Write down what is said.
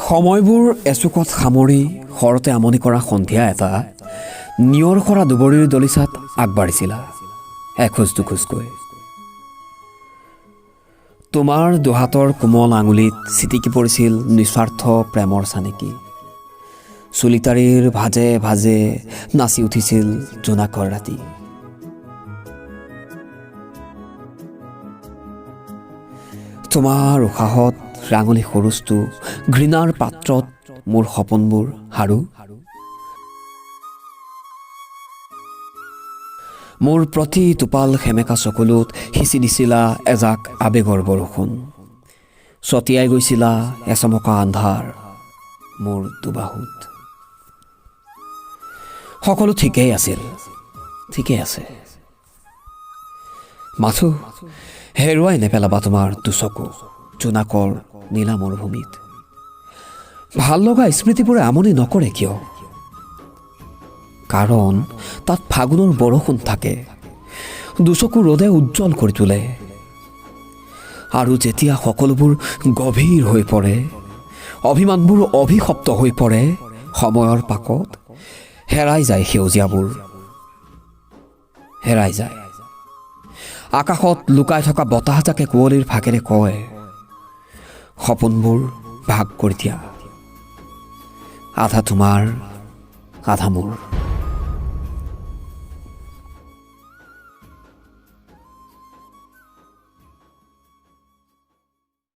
সময়বোৰ এচুকত সামৰি শৰতে আমনি কৰা সন্ধিয়া এটা নিয়ৰ সৰা দুবৰিৰ দলিচাত আগবাঢ়িছিলা এখোজ দুখোজকৈ। তোমাৰ দুহাতৰ কোমল আঙুলিত ছিটিকি পৰিছিল নিস্বাৰ্থ প্ৰেমৰ চানেকি। চুলিটাৰীৰ ভাজে ভাজে নাচি উঠিছিল জোনাকৰ ৰাতি। তোমাৰ উশাহত ৰাঙলী সৰুজটো, ঘৃণাৰ পাত্ৰত মোৰ সপোনবোৰ হাৰু। মোৰ প্ৰতি টোপাল সেমেকা চকুলোত সিঁচি দিছিলা এজাক আৱেগৰ বৰষুণ। ছটিয়াই গৈছিলা এচমকা আন্ধাৰ মোৰ দুবাহুত। সকলো ঠিকেই আছিল, ঠিকেই আছে, মাথো হেৰুৱাই নেপেলাবা তোমাৰ দুচকু জোনাকৰ নীলা মৰুভূমিত। ভাল লগা স্মৃতিবোৰে আমনি নকৰে কিয়? কাৰণ তাত ফাগুনৰ বৰষুণ থাকে, দুচকু ৰ'দে উজ্জ্বল কৰি তোলে। আৰু যেতিয়া সকলোবোৰ গভীৰ হৈ পৰে, অভিমানবোৰ অভিশপ্ত হৈ পৰে, সময়ৰ পাকত হেৰাই যায় সেউজীয়াবোৰ, হেৰাই যায়। আকাশত লুকাই থকা বতাহজাকে কুঁৱলীৰ ফাঁকেৰে কয়, সপোনবোৰ ভাগ কৰি দিয়া, আধা তোমাৰ, আধা মোৰ।